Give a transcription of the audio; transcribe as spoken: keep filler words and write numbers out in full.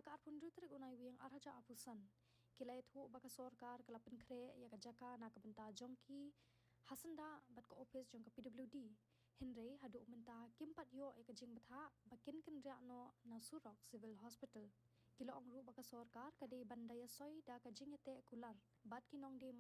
Ka arphew hynriew tarik u Naiwieng ar hajar arphew san, ki la ïathuh ba ka sorkar ka la pynkhreh ïa ka jaka na ka bynta jong ki ha syndah bad ka ophis jong ka P W D. Hynrei haduh mynta kim pat ïoh ïa ka jingbthah ba kin kynriah noh na surok Civil Hospital. Ki la ong ruh ba ka sorkar ka dei ban da ïasoi da ka jingïateh kular bad ki nongdie